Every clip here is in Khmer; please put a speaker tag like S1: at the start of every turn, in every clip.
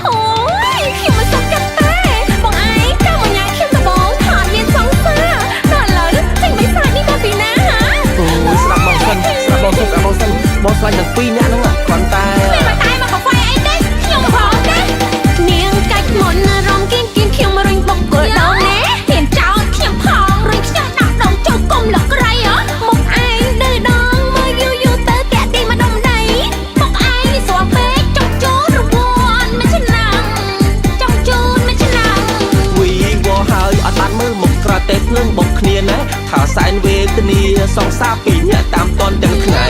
S1: អូយខ្ញុំមិនសុខចិត្តទេបងឯងចាំមកញ៉ាំខ្ញុំដំបងថាអត់មានសង្សារដល់ឥឡូវចេញបិសាចនេះមកពីណាហ៎
S2: អូយស្ដាប់បងសិនស្ដាប់បងសិនស្ដាប់បងសិនបងស្លាញ់ទាំងពីរនាក់ហ្នឹងគ្រាន់តែ
S1: មានមកតែមកកាហ្វេអីទេខ្ញុំផងទេនាងកាច់មុនរំគៀនគៀនខ្ញុំរុញបុកគល់ដងណែហ៊ានចោតខ្ញុំផងរុញខ្ញុំដាក់ដងចូលគុំលក្រៃហ៎មុខឯងឌឺដងមើលយូរយូរទៅតាក់ទីមកដុំដីមុខឯងនេះស្វាពេកចង់ជូនរង្វាន់មួយឆ្នាំចង់ជូនមួយឆ្នាំ
S2: វីវហើយអត់បានមើលមុខក្រោយទេភ្លើងបុកគ្នាណាថាសែនវេទនាសង្សារពីរនាក់តាមតនទាំងថ្ងៃ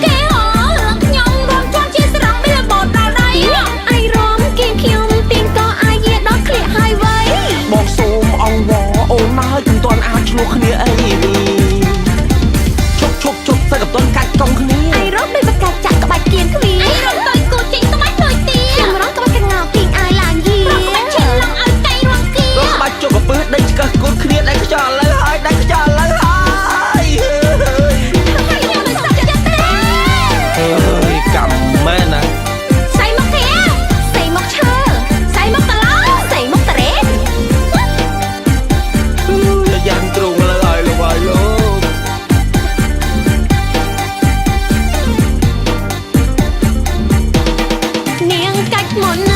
S1: គេហៅរឿងខ្ញុំរំជន់ជាស្រង់ប៊ីលបូតដល់ដៃឯរំគៀនខ្ញុំទៀងកអាយាដល់ក្លៀកហើយវៃ
S2: បងសូមអង្វរអូនហើយមិនទាន់អាចឆ្លោះគ្នាអីឈប់ឈប់ឈប់តែកំតន់កាច់កង់គ្នា
S1: ឯរំដូចបកាចាក់ក្បាច់គៀនគ្វីឯរំតូចគូចេញក្បាច់ដូចទាខ្ញុំរំក្បាច់កងោគៀងអាយឡើងយីរំក្បាច់ឈិនឡងឲ្យកៃរំគៀ
S2: រកក្បាច់ជុកកពឹសដេញឆ្កឹះគូតគ្នាដេញខ្យល់ឥឡូវហើយដេញខ្យល់ឥឡូវហើយ
S1: ហើយខ្ញុំមិនសុខចិត្តទេ
S2: អើយកម្មមែនណា
S1: សៃមកធៀសៃមកឈើសៃមកតឡោសៃមកតរ៉េ
S2: យ៉ាងទ្រូងឥឡូវហើយលោកហើយលោក
S1: នាងកាច់មុន